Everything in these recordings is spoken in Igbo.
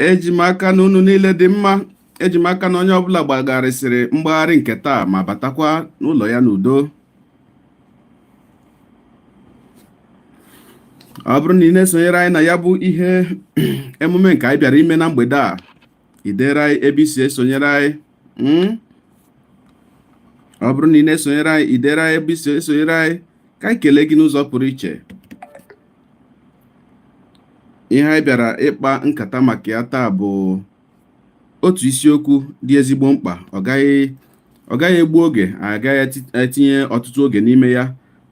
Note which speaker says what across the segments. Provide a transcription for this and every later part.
Speaker 1: Eji m aka na unu niile dị mma. Eji m aka na onye ọbụla gbagharịsịrị mgbagharị nke taa ma batakwa n'ụlọ ya n'udo. Ọ bụrụ na ị na-esonyere anyị na ya bụ ihe emume nke anyị bịara ime na mgbede a, i dere anyị ebe i si esonyere anyị. Ọ bụrụ na ị na-esonyere anyị, i dere anyị ebe i si esonyere anyị ka anyị kelee gị n'ụzọ pụrụ iche. Ihe anyị bịara ịkpa nkata maka ya taa bụ otu isiokwu dị ezigbo mkpa. Ọ gaghị egbu oge, anyị agaghị etinye ọtụtụ oge n'ime ya,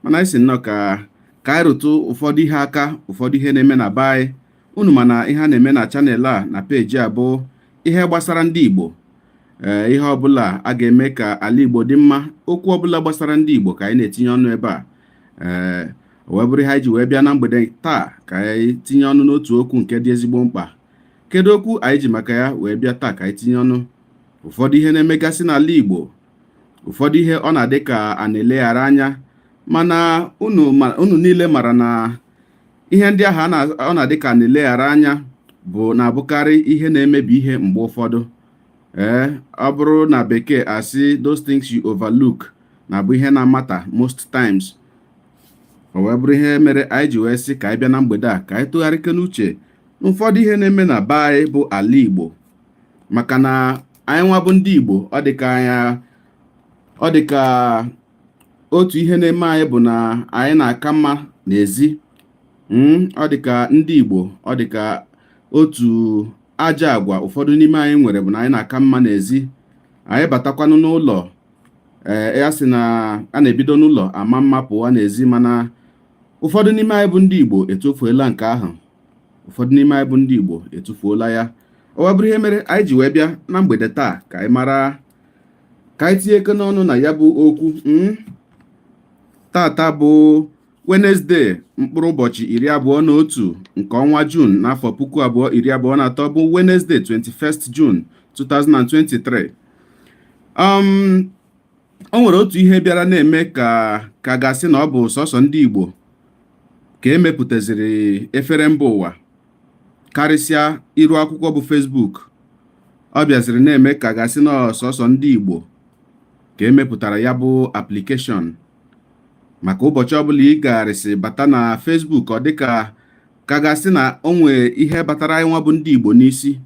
Speaker 1: mana anyị sị nnọọ ka anyị rụtụ ụfọdụ ihe aka, ụfọdụ ihe na-eme na be anyị. Unu ma na ihe a na-eme na channel a, na peji a, bụ ihe gbasara ndị Igbo. Ee, ihe ọbụla a ga-eme ka ala Igbo dị mma, okwu ọbụla gbasara ndị Igbo ka anyị na-etinye ọnụ ebe a. Ee, wee bụrụ ihe anyị ji wee bịa na mgbede taa ka anyị tinye ọnụ n'otu okwu nke dị ezigbo mkpa. Kedu okwu anyị ji maka ya wee bịa taa ka anyị tinye ọnụ? Ụfọdụ ihe na-emegasị n'ala Igbo, ụfọdụ ihe ọ na-adị ka a na-eleghara anya, mana unu niile mara na ihe ndị ahụ ọ na-adị ka a na-eleghara anya bụ na-abụkarị ihe na-emebi ihe mgbe ụfọdụ. Ee, ọ bụrụ na Bekee asị, "Those things you overlook na-abụ ihe na-amata most times." O wee bụrụ ihe mere anyị ji wee sị ka anyị bịa na mgbede a ka anyị tụgharịke n'uche n'ụfọdụ ihe na-eme na be anyị bụ ala Igbo, maka na anyị nwa bụ ndị Igbo, ọ dị ka otu ihe na-eme anyị bụ na anyị na-aka mma n'ezi. Ọ dị ka ndị Igbo, ọ dị ka otu ajọ agwa ụfọdụ n'ime anyị nwere bụ na anyị na-aka mma n'ezi. Anyị batakwanụ n'ụlọ, ee, ya sị na a na-ebido n'ụlọ ama mma pụwa n'ezi, mana ụfọdụ n'ime anyị bụ ndị Igbo etufuola nke ahụ. Ụfọdụ n'ime anyị bụ ndị Igbo etufuola ya. Ọ wee bụrụ ihe mere anyị ji wee bịa na mgbede taa ka anyị mara, ka anyị tinye eke n'ọnụ na ya bụ okwu. Tata bụ Wenezdee, mkpụrụ ụbọchị 21 nke ọnwa Juun n'afọ 2023, bụ Wenezdee, 21st June 2023. O nwere otu ihe bịara na-eme ka gasị na ọ bụ sọsọ ndị Igbo ka emepụtaziri efere mba ụwa, karịsịa iru akwụkwọ bụ Facebook. Ọ bịaziri na-eme ka gasị na sọsọ ndị Igbo ka emepụtara ya bụ application, maka ụbọchị ọbụla ị gagharịsị bata na Facebook, ọ dịka ka gasị na o nwee ihe batara anyị nwa bụ ndị Igbo n'isi.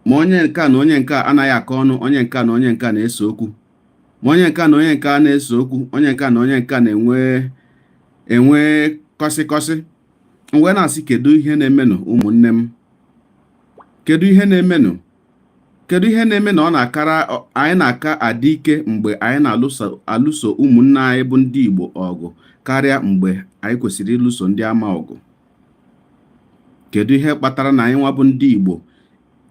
Speaker 1: Ma onye nke a na onye nke a anaghị akọ ọnụ, onye nke a na onye nke a na-ese okwu, ma onye nke a na onye nke a na-ese okwu, onye nke a na onye nke a na-enwe enwe kọsị kọsị. M wee na-asị, kedu ihe na-emenụ, ụmụnne m? Kedu ihe na-emenụ? Kedu ihe na-eme na ọ na-akara anyị na-aka adị ike mgbe anyị na-alụso alụso ụmụnne anyị bụ ndị Igbo ọgụ karịa mgbe anyị kwesịrị ịlụso ndị ama ọgụ? Kedu ihe kpatara na anyị nwa bụ ndị Igbo,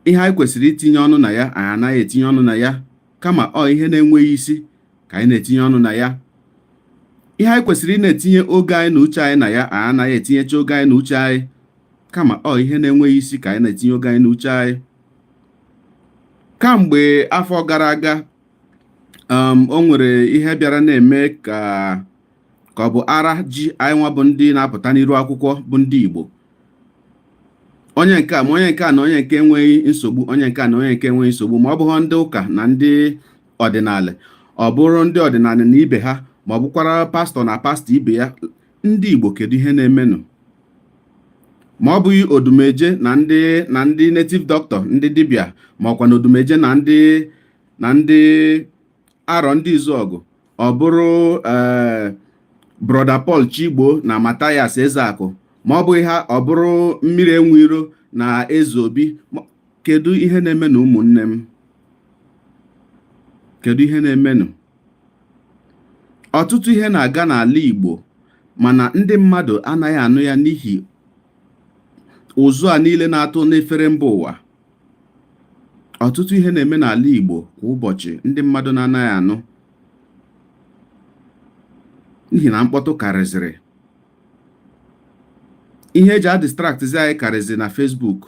Speaker 1: ihe anyị kwesịrị itinye ọnụ na ya, anyị anaghị etinye ọnụ na ya, kama ọ ihe na-enweghị isi ka anyị na-etinye ọnụ na ya? Ihe anyị kwesịrị ị na-etinye oge anyị na uche anyị na ya, anyị anaghị etinyecha oge anyị na uche anyị, kama ọ ihe na-enweghị isi ka anyị na-etinye oge anyị na uche anyị. Kamgbe afọ gara aga, o nwere ihe bịara na-eme ka ọ bụ ara ji anyị nwa bụ ndị na-apụta n'iru akwụkwọ bụ ndị Igbo. Onye nke a ma onye nke a na onye nke enweghị nsogbu, onye nke a na onye nke enweghị nsogbu, ma ọ bụghị ndị ụka na ndị ọdịnala, ọ bụrụ ndị ọdịnala na ibe ha, ma ọ bụkwara pastọ na pastọ ibe ya. Ndị Igbo, kedu ihe na-emenụ? Ma ọ bụghị Odumeje na ndị native doctor, ndị dibịa, ma ọkwa na Odumeje na ndị arọ ndị izuọgụ, ọ bụrụ ee Brother Paul Chigbo na Mathias Ezeakụ, ma ọ bụghị ha, ọ bụrụ Mmiri Enwe Iro na Eze Obi. Kedu ihe na-emenụ, ụmụnne m? Kedu ihe na-emenụ? Ọtụtụ ihe na-aga n'ala Igbo, mana ndị mmadụ anaghị anụ ya n'ihi ụzụ a niile na-atụ n'efere mba ụwa. Ọtụtụ ihe na-eme n'ala Igbo kwa ụbọchị ndị mmadụ na-anaghị anụ n'ihi na mkpọtụ karịzịrị. Ihe eji adistractzi anyị karịzị na Facebook.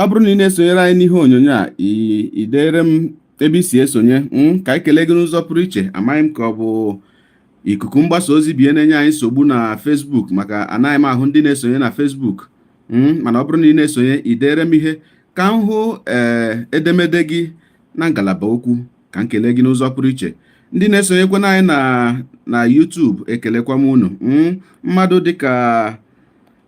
Speaker 1: Ọ bụrụ na ị na-esonyere anyị n'ihe onyonyo a, ị dere m ebe i si esonye, ka anyị kelee gị n'ụzọ pụrụ iche. Amaghị m ka ọ bụ Ikuku mgbasa ozi bie na-enye anyị nsogbu na Facebook, maka anaghị m ahụ ndị na-esonye na Facebook. Mana ọ bụrụ na ị na-esonye, ị dere m ihe ka m hụ ee edemede gị na ngalaba okwu, ka m kelee gị n'ụzọ pụrụ iche. Ndị na-esonyekwana anyị na YouTube, ekelekwa m unu. Mmadụ dịka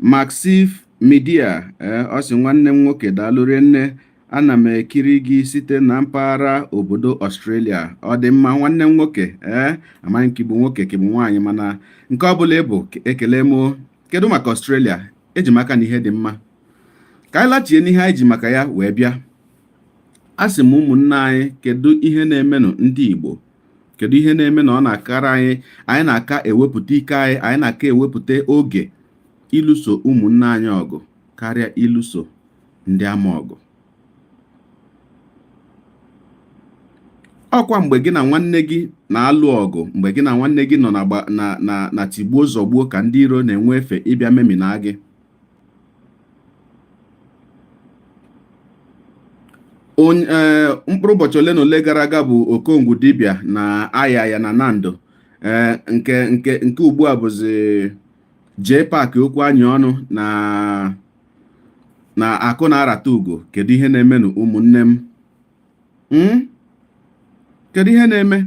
Speaker 1: Maxif Media, ee, ọ sị, "Nwanne m nwoke, daalụ nne, ana m ekiri gị site na mpaghara obodo Australia." Ọ dị mma, nwanne m nwoke. Ee, amaghị m ka ịbụ nwoke ka ịbụ nwaanyị, mana nke ọ bụla ịbụ, ekele m. Kedu maka Australia? Eji m aka na ihe dị mma. Ka anyị lachie n'ihe anyị ji maka ya wee bịa. A sị m, ụmụnne anyị, kedu ihe na-emenụ ndị Igbo? Kedu ihe na-eme na ọ na-akara anyị, anyị na-aka ewepụta ike anyị, anyị na-aka ewepụta oge ịlụso ụmụnne anyị ọgụ karịa ịlụso ndị ama ọgụ? Ọkwa mgbe gị na nwanne gị na-alụ ọgụ, mgbe gị na nwanne gị nọ na tigbuo zọgbuo, ka ndị iro na-enwe efe ịbịa memina gị. Onye mkpụrụ ụbọchị ole na ole gara aga bụ Okongwu dibịa na aya ya na Nando. Ee, nke ugbu a bụzi jee paakị okwu anyị ọnụ na akụ na-arata ugo. Kedu ihe na-emenụ, ụmụnne m? Kedu ihe na-eme?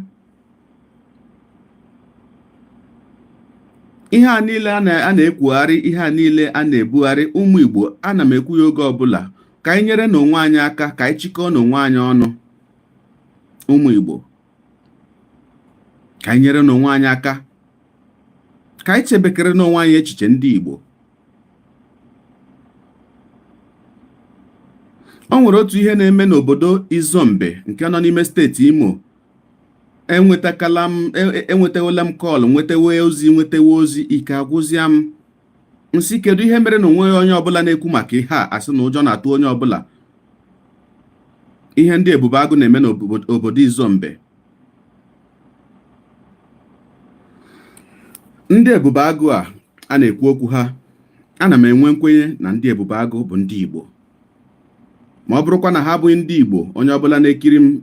Speaker 1: Ihe a niile a na-ekwugharị, ihe a niile a na-ebugharị, ụmụ Igbo, ana m ekwu ya oge ọbụla, ka anyị nyere n'onwe anyị aka, ka anyị chịkọọ n'onwe anyị ọnụ. Ụmụ Igbo, ka anyị nyere n'onwe anyị aka, ka anyị chebekere n'onwe anyị echiche. Ndị Igbo, o nwere otu ihe na-eme n'obodo Izombe nke nọ n'ime steeti Imo. Enwetakala m, enwetawela m call, nwetawe ozi, nwetawe ozi, ike agwụzịa m. Nsị, kedu ihe mere na onweghị onye ọbụla na-ekwu maka ihe a? Asị na ụjọ na-atụ onye ọbụla. Ihe ndị Ebube Agụ na-eme n'obodo Izombe, ndị Ebube Agụ a a na-ekwu okwu ha, ana m enwe nkwenye na ndị Ebube Agụ bụ ndị Igbo. Ma ọ bụrụkwa na ha abụghị ndị Igbo, onye ọbụla na-ekiri m,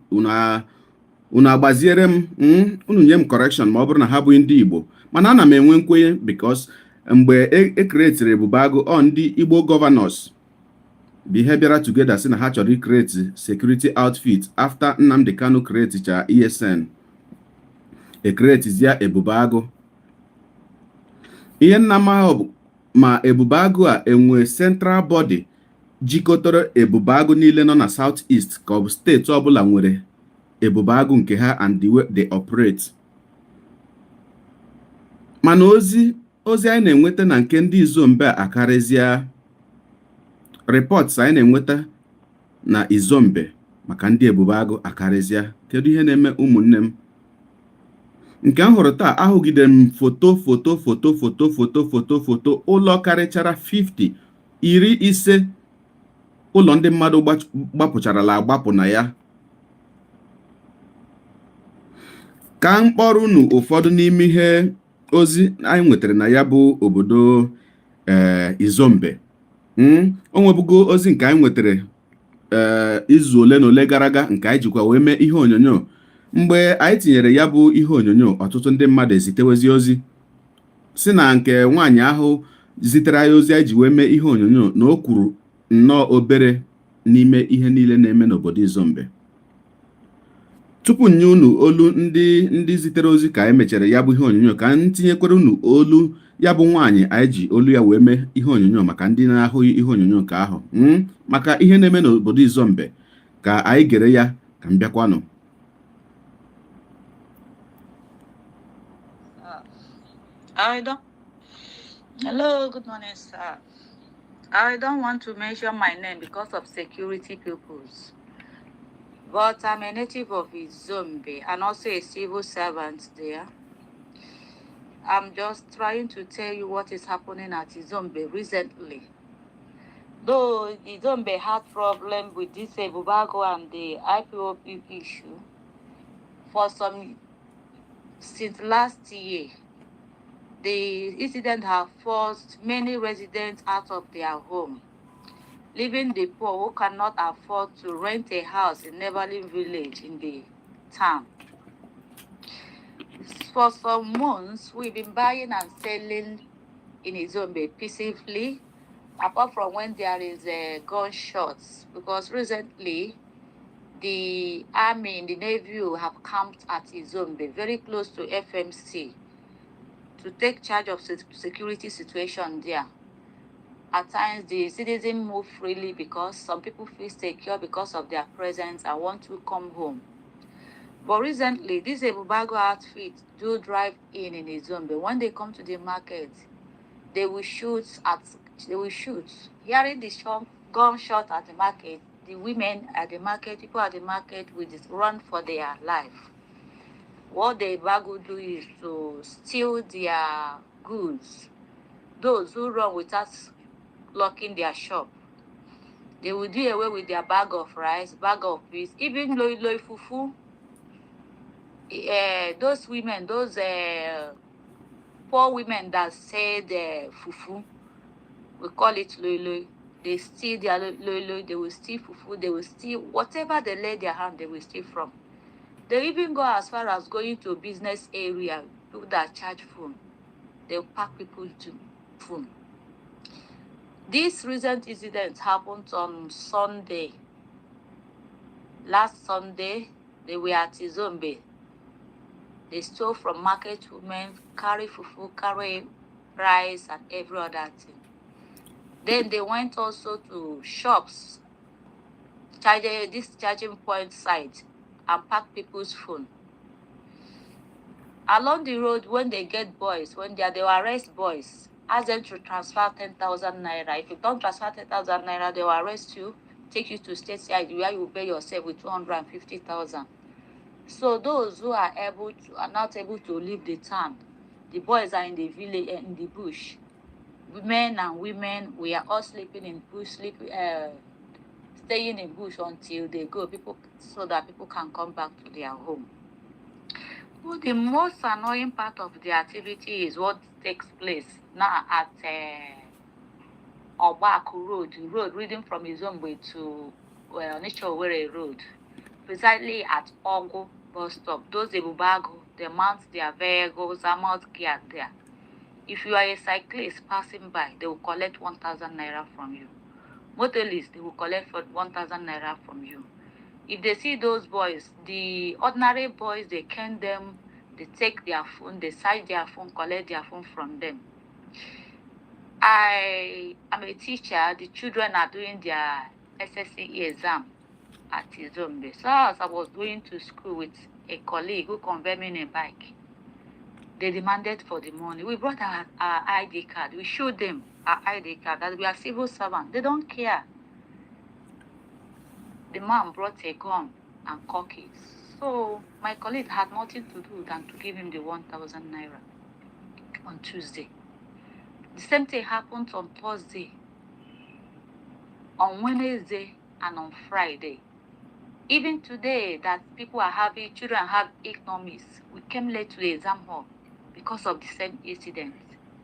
Speaker 1: unu agbaziere m, unu nye m correction ma ọ bụrụ na ha abụghị ndị Igbo. Mana ana m enwe nkwenye, because mgbe e createri Ebube Agụ, ọ ndị Igbo governors bụ ihe bịara together si na ha chọrọ icreate security outfit after Nnamdi Kanu createcha ESN, ecreatezia Ebube Agụ. Ihe nna m ahụ bụ ma Ebube Agụ a enwe central body jikọtara Ebube Agụ niile nọ na South East, ka ọ bụ steeti ọbụla nwere Ebube Agụ nke ha and the way they operate. Mana ozi anyị na-enweta na nke ndị Izombe a akarịzịa. Reports anyị na-enweta na Izombe maka ndị Ebube Agụ akarịzịa. Kedu ihe na-eme, ụmụnne m? Nke m hụrụ taa, ahụgide m foto, foto, foto, foto, foto, foto, foto ụlọ karịchara 50, 50 ụlọ ndị mmadụ gbapụcharala agbapụ na ya. Ka m kpọrọ unu ụfọdụ n'ime ihe ozi anyị nwetara na ya bụ obodo ee Izombe. O nwebugo ozi nke anyị nwetara ee izu ole na ole gara aga, nke anyị jikwa wee mee ihe onyonyo. Mgbe anyị tinyere ya bụ ihe onyonyo, ọtụtụ ndị mmadụ ezitewezi ozi si na nke nwaanyị ahụ zitere anyị ozi anyị ji wee mee ihe onyonyo, na o kwuru nnọọ obere n'ime ihe niile na-eme n'obodo Izombe. Tupu nye unu olu ndị zitere ozi ka anyị mechara ya bụ ihe onyonyo, ka m tinyekwere unu olu ya bụ nwaanyị anyị ji olu ya wee mee ihe onyonyo, maka ndị na-ahụghị ihe onyonyo nke ahụ, maka ihe na-eme n'obodo Izombe. Ka anyị gere ya, ka m bịakwanụ.
Speaker 2: I don't. Hello, good morning, sir. I don't want to mention my name because of security purpose, but I'm a native of Izombe and also a civil servant there. I'm just trying to tell you what is happening at Izombe recently. Though Izombe had problem with this Ebubeagu and the IPOB issue for some since last year, the incident have forced many residents out of their home, leaving the poor who cannot afford to rent a house in neighboring village in the town. For some months, we've been buying and selling in Izombe peacefully, apart from when there is a gunshots, because recently the army and the navy have camped at Izombe, very close to FMC, to take charge of security situation there. At times, the citizens move freely because some people feel secure because of their presence and want to come home. But recently, this Ebubeagu outfit do drive in Izombe. When they come to the market, they will shoot at they will shoot. Hearing the gunshot at the market, the women at the market, people at the market will just run for their life. What the Ebubeagu do is to steal their goods. Those who run without locking their shop, they will do away with their bag of rice, bag of beans, even loi loi, fufu. Those women, those poor women that sell the fufu, we call it loi loi. They steal their loi loi, they will steal fufu, they will steal whatever they lay their hand, they will steal from. They even go as far as going to business area, people that charge phone. They'll pack people to phone. This recent incident happened on Sunday. Last Sunday, they were at Izombe. They stole from market women, carry fufu, carry rice, and every other thing. Then they went also to shops, charge this charging point site, and pack people's phone. Along the road, when they get boys, when they will arrest boys, ask them to transfer 10,000 naira. If you don't transfer 10,000 naira, they will arrest you, take you to state side where you pay yourself with 250,000. So those who are not able to leave the town, the boys are in the village, in the bush. Men and women, we are all sleeping in bush, staying in bush until they go, people, so that people can come back to their home. Well, the most annoying part of the activity is what takes place now at Obaku Road, the road leading from Izombe to, well, Onitsha Owerri Road, precisely at Ogo bus stop. Those Ebubeagu, they mount their vehicles, mount gear there. If you are a cyclist passing by, they will collect 1,000 naira from you. Motorists, they will collect for 1,000 naira from you. If they see those boys, the ordinary boys, they can them, they take their phone, they search their phone, collect their phone from them. I am a teacher. The children are doing their SSCE exam at Izombe. So as I was going to school with a colleague who conveyed me in a bike, they demanded for the money. We brought our ID card. We showed them our ID card that we are civil servants. They don't care. The man brought a gun and cocked it. So my colleague had nothing to do than to give him the 1,000 naira on Tuesday. The same thing happened on Thursday, on Wednesday, and on Friday. Even today that people are having, children have economics, we came late to the exam hall because of the same incident.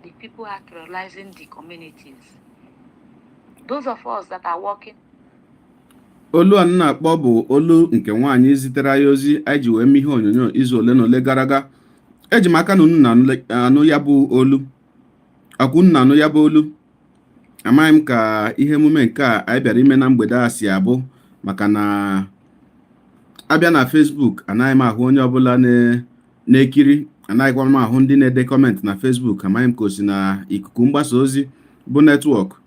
Speaker 2: The people are terrorizing the communities. Those of us that are working
Speaker 1: Olu a m na-akpọ bụ olu nke nwaanyị zitere anyị ozi anyị ji wee mee ihe onyonyo izu ole na ole gara aga. Eji m aka na unu na-anụ ya bụ olu akwụ, unu na-anụ ya bụ olu. Amaghị m ka ihe emume nke a anyị bịara ime na mgbede a si abụ, maka na abịa na Facebook, anaghị m ahụ onye ọbụla na-ekiri, anaghịkwa m ahụ ndị na-ede comment na Facebook. Amaghị m ka o si na ikuku mgbasa ozi bụ network.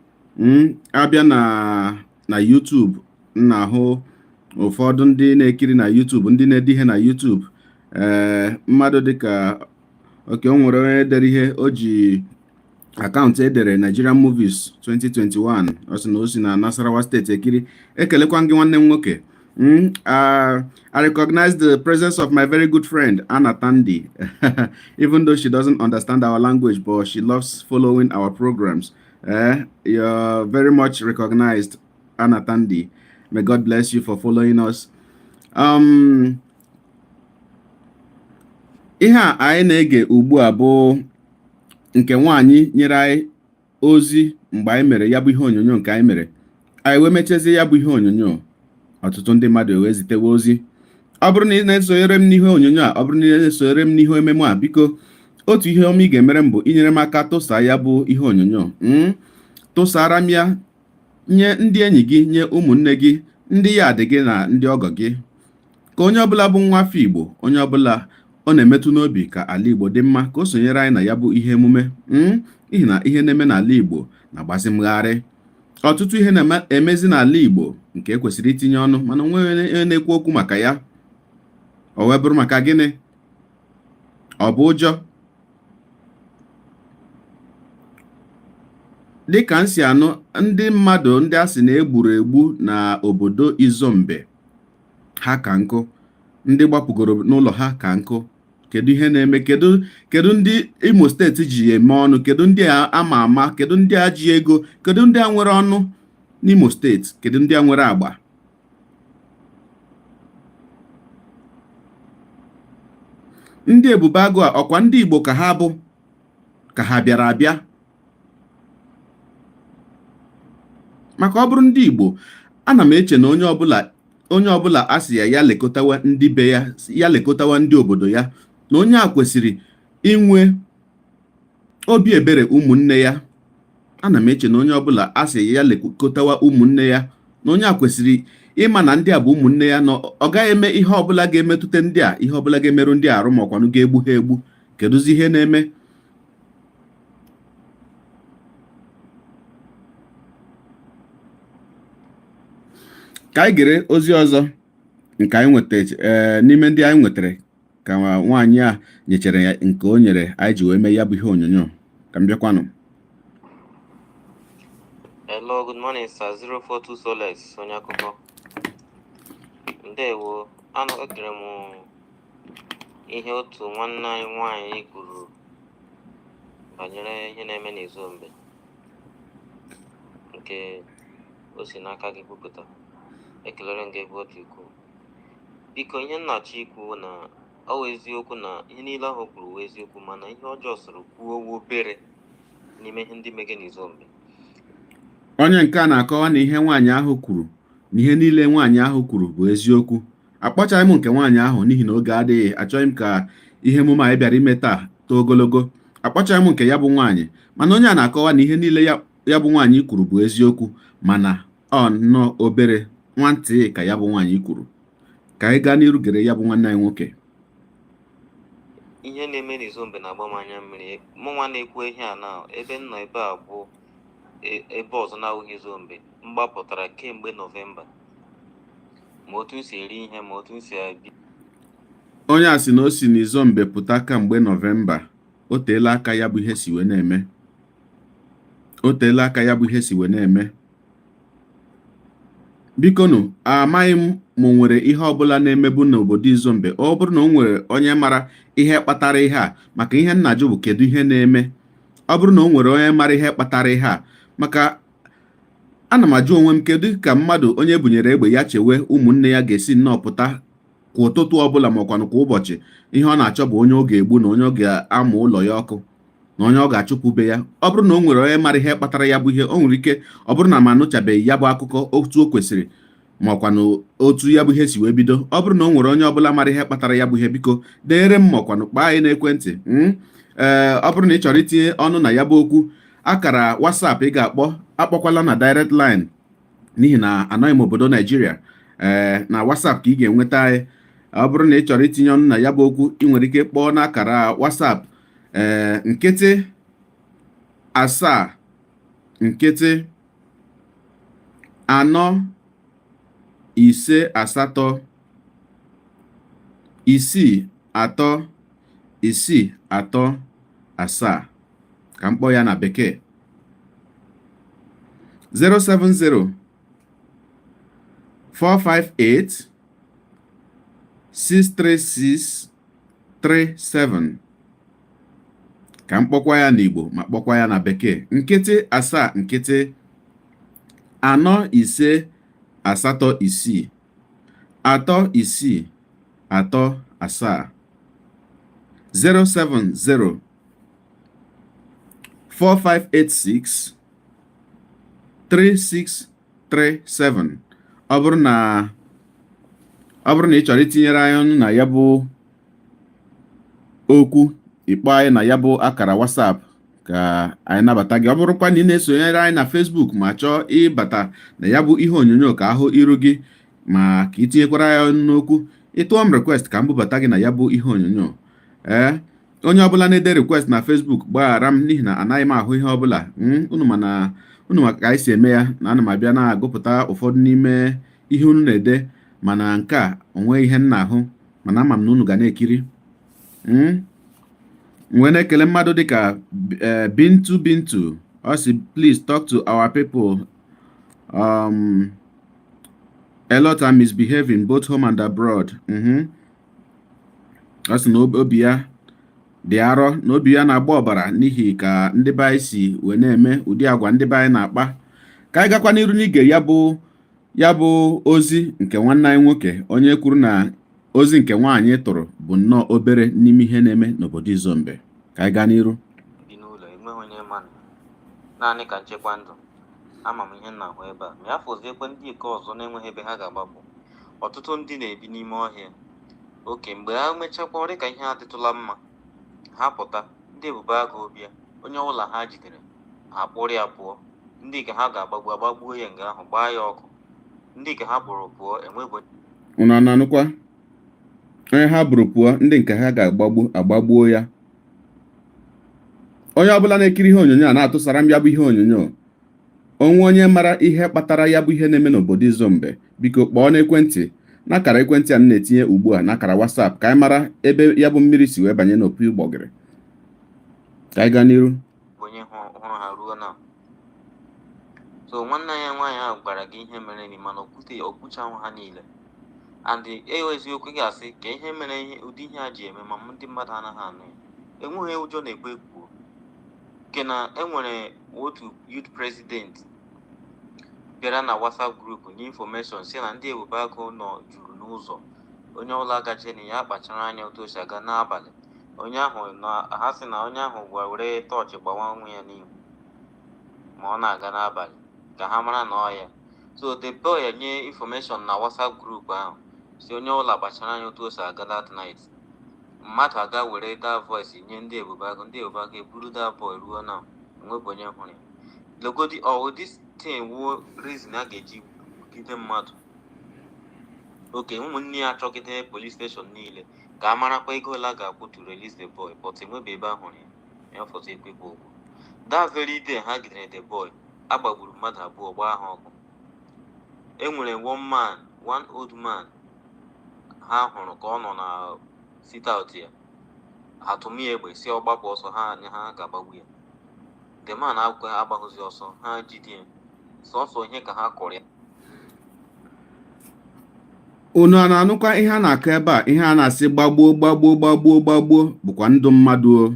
Speaker 1: Abịa na YouTube, m na-ahụ ụfọdụ ndị na-ekiri na YouTube, ndị na-ede ihe na YouTube. Ee, mmadụ dịka oke o nwere onye dere ihe, o ji akaụntụ edere Nigerian Movies 2021. Ọ sị na o si na Nasarawa Steeti ekiri. Ekelekwa gị, nwanne m nwoke. I recognize the presence of my very good friend Anna Tandi, even though she doesn't understand our language, but she loves following our programs. You're very much recognized, Anna Tandi. May God bless you for following us. Ihe a anyị na-ege ugbu a bụ nke nwaanyị nyere anyị ozi mgbe anyị mere ya bụ ihe onyonyo nke anyị mere. Anyị wee mechazie ya bụ ihe onyonyo, ọtụtụ ndị mmadụ wee zitewe ozi. Ọ bụrụ na ị na-esonyere m n'ihe onyonyo a, ọ bụrụ na ị na-esonyere m n'ihe ememe a, biko otu ihe ọma ị ga-emere m bụ inyere m aka tụsaa ya bụ ihe onyonyo. Tụsara m ya nye ndị enyi gị, nye ụmụnne gị, ndị ya dị gị na ndị ọgọ gị, ka onye ọbụla bụ nwa afọ Igbo, onye ọbụla ọ na-emetụ n'obi ka ala Igbo dị mma, ka o sonyere anyị na ya bụ ihe emume, n'ihi na ihe na-eme n'ala Igbo na-agbazi mgharị. Ọtụtụ ihe na-emezi n'ala Igbo nke e kwesịrị itinye ọnụ, mana o nweghị onye na-ekwu okwu maka ya. O wee bụrụ maka gịnị? Ọ bụ ụjọ? Dịka m si anụ, ndị mmadụ ndị a sị na e gburu egbu na obodo Izombe ha ka nkụ, ndị gbapụgoro n'ụlọ ha ka nkụ. Kedu ihe na-eme? Kedu ndị Imo steeti ji eme ọnụ? Kedu ndị ama ama? Kedu ndị a ji ego? Kedu ndị a nwere ọnụ n'Imo steeti? Kedu ndị a nwere agba? Ndị Ebube Agụ a, ọkwa ndị Igbo ka ha bụ, ka ha bịara abịa? Maka ọ bụrụ ndị Igbo, ana m eche na onye ọbụla a sị ya ya lekọtawa ndị be ya, ya lekọtawa ndị obodo ya, na onye a kwesịrị inwe obi ebere ụmụnne ya. Ana m eche na onye ọbụla a sị ya lekọtawa ụmụnne ya, na onye a kwesịrị ịma na ndị a bụ ụmụnne ya, na ọ gaghị eme ihe ọbụla ga-emetụta ndị a, ihe ọbụla ga-emerụ ndị a arụ, ma ọkwanụ ga-egbu ha egbu. Kedụzi ihe na-eme? Ka anyị gere ozi ọzọ nke anyị nweta n'ime ndị anyị nwetara ka nwaanyị a nyechere ya nke o nyere anyị ji wee mee ya bụ ihe onyonyo. Ka m bịakwanụ.
Speaker 3: Hello, good morning, sir. 042 Solex, onye akụkọ. Ndewo, anụ egere m ihe otu nwanne anyị nwaanyị kwuru banyere ihe na-eme n'Izombe nke o si n'aka gị kwupụta. Ekelere m gị ebe ọ dị ukwuu. Biko, ihe m na-achọ ikwu na ọ wụ eziokwu na ihe niile ahụ o kwuru wụ eziokwu, mana ihe ọjọọ soro kwuo wụ obere n'ime ihe ndị mege n'Izombe.
Speaker 1: Onye nke a na-akọwa na ihe nwaanyị ahụ kwuru, na ihe niile nwaanyị ahụ kwuru bụ eziokwu. Akpọchaghị m nke nwaanyị ahụ n'ihi na oge adịghị. Achọghị m ka ihe emume anyị bịara ime taa too ogologo. Akpọchaghị m nke ya bụ nwaanyị, mana onye a na-akọwa na ihe niile ya bụ nwaanyị kwuru bụ eziokwu, mana ọ nnọọ obere nwantị ka ya bụ nwaanyị kwuru. Ka anyị gaa n'iru gere ya bụ nwanne anyị nwoke.
Speaker 3: Ihe na-eme n'Izombe na-agba m anya mmiri. Mụnwa na-ekwu ihe a na ebe m nọ ebe a bụ ebe ọzọ na-awụghị Izombe m gbapụtara kemgbe Nọvemba, ma otu m si eri ihe, ma otu m si ebi.
Speaker 1: Onye a sị na o si n'Izombe pụta kamgbe Nọvemba. O teela aka ya bụ ihe si wee na-eme. O teela aka ya bụ ihe si wee na-eme. Bikonu, amaghị m ma o nwere ihe ọbụla na-emebu n'obodo Izombe. Ọ bụrụ na o nwere onye mara ihe kpatara ihe a, maka ihe m na-ajụ bụ kedu ihe na-eme. Ọ bụrụ na o nwere onye mara ihe kpatara ihe a, maka ana m ajụ onwe m, kedu ka mmadụ onye bunyere egbe ya chewe ụmụnne ya ga-esi nnọọ pụta kwa ụtụtụ ọbụla, ma ọkwanụ kwa ụbọchị, ihe ọ na-achọ bụ onye ọ ga-egbu na onye ọ ga-amụ ụlọ ya ọkụ na onye ọ ga-achụpụ be ya. Ọ bụrụ na o nwere onye mara ihe kpatara ya bụ ihe, o nwere ike ọ bụrụ na m anụchabeghị ya bụ akụkọ otu o kwesịrị, ma ọkwanụ otu ya bụ ihe si wee bido. Ọ bụrụ na o nwere onye ọbụla mara ihe kpatara ya bụ ihe, biko deere m, ma ọkwanụ kpaa anyị n'ekwentị. Ee, ọ bụrụ na ị chọrọ itinye ọnụ na ya bụ okwu, akara WhatsApp ị ga-akpọ, akpọkwala na direct line n'ihi na anọghị m obodo Naijiria. Ee, na WhatsApp ka ị ga-enweta anyị. Ọ bụrụ na ị chọrọ itinye ọnụ na ya bụ okwu, ị nwere ike kpọọ n'akara WhatsApp, ee, 0 7 0 4 5 8 6 3 6 3 7. Ka m kpọọ ya na bekee: 070 458 636 37. Ka m kpọkwa ya n'Igbo ma kpọkwa ya na bekee: 0 7 0 4 5 8 6 3 6 3 7, 070 4586 3637. Ọ bụrụ na Ọ bụrụ na ị chọrọ itinyere anyị ọnụ na ya bụ okwu, ịkpọ anyị na ya bụ akara WhatsApp ka anyị nabata gị. Ọ bụrụkwa na ị na-esonyere anyị na Facebook ma chọọ ịbata na ya bụ ihe onyonyo ka ahụ iru gị ma ka ị tinyekwara anyị ọnụ n'okwu, ịtụọ m request ka m bubata gị na ya bụ ihe onyonyo. Ee, onye ọbụla na-ede request na Facebook, gbaghara m n'ihi na anaghị m ahụ ihe ọbụla. Unu mana unu maka ka anyị si eme ya na ana m abịa na-agụpụta ụfọdụ n'ime ihe unu na-ede, mana nke a onwe ihe m na-ahụ, mana ama m na unu ga na-ekiri. M wee na-ekele mmadụ dịka Bintu Bintu. Ọ sị, "Please talk to our people. A lot are misbehaving both home and abroad." Ọ sị na obi ya dị arọ, na obi ya na-agba ọbara n'ihi ka ndị be anyị si wee na-eme ụdị agwa ndị be anyị na-akpa. Ka anyị gakwa n'iru n'ige ya bụ ozi nke nwanne anyị nwoke, onye kwuru na ozi nke nwaanyị tụrụ bụ nnọọ obere n'ime ihe na-eme n'obodo Izombe. Ka anyị gaa n'iru.
Speaker 3: Bi n'ụlọ enweghị onye ma naanị ka nchekwa ndụ. Ama m ihe m na-ahụ ebe a ma ya fọziekwe ndị nke ọzọ na-enweghị ebe ha ga-agbapụ. Ọtụtụ ndị na-ebi n'ime ọhịa oke mgbe ha mechakwa ọ dị ka ihe adịtụla mma, ha pụta, ndị ebube agụ bịa, onye ọbụla ha jidere ha kpụrụ ya pụọ. Ndị nke ha ga-agbagbu agbagbuo ya nga ahụ, gbaa ya ọkụ. Ndị nke ha kpụrụ pụọ enwebụ
Speaker 1: Unu na-anụkwa? Onye ha bụrụ pụọ, ndị nke ha ga-agbagbu agbagbuo ya. Onye ọbụla na-ekiri ihe onyonyo a na-atụsara m ya bụ ihe onyonyo, onwe onye mara ihe kpatara ya bụ ihe na-eme n'obodo Izombe, biko kpọọ n'ekwentị n'akara ekwentị a m na-etinye ugbu a n'akara WhatsApp ka anyị mara ebe ya bụ mmiri si wee banye n'opi ụgbọgịrị. Ka anyị gaa n'iru.
Speaker 3: Onye hụrụ ha ruo na so nwanne ya nwaanyị ahụ gwara gị ihe mere ni, mana okwute okwuchanwụ ha niile. And ewe eziokwu, ị ga-asị ka ihe mere ihe ụdị ihe a ji eme, ma ndị mmadụ anaghị anụ ya. Enweghị ụjọ na-ekwe ekwuo nke na enwere otu youth president bịara na WhatsApp group nye information si na ndị ebube agụ nọ juru n'ụzọ, onye ọbụla gacheni ya kpachara anya otu o si aga n'abalị. Onye ahụ na ha sị na onye ahụ gwa were tọọchị gbawa onwe ya n'ihu ma ọ na-aga n'abalị ka ha mara na ọ ya. So the boy nye information na WhatsApp group ahụ si onye ọbụla kpachara anya otu o si aga that night. Mmadụ aga were that voice nye ndị ebube agụ, ndị ebube agụ eburu that boy ruo na enwebụ onye hụrụ ya. Legodi ọ, this thing wuo reason a ga-eji gide mmadụ oke ụmụnne ya achọgide police station niile ka a marakwa ego ole a ga-akwụ to release the boy, but enwebe ebe a hụrụ ya. Ya fọtụ ekwekwa okwu. That very day ha gidere the boy, agbagburu mmadụ 2, gbaa ha ọkụ. E nwere one man, one old man ha hụrụ ka ọ nọ na sit out ya, ha tụmie egbe si ọ gbapụ ọsọ, ha ha ga-agbagbu ya. The man akwụkwọ agbaghụzi ọsọ, ha jide ya, sọsọ ihe ka ha kụrụ ya.
Speaker 1: Unu a na-anụkwa ihe a na-akọ ebe a? Ihe a na-asị gbagbuo, gbagbuo, gbagbuo, gbagbuo bụkwa ndụ mmadụ o.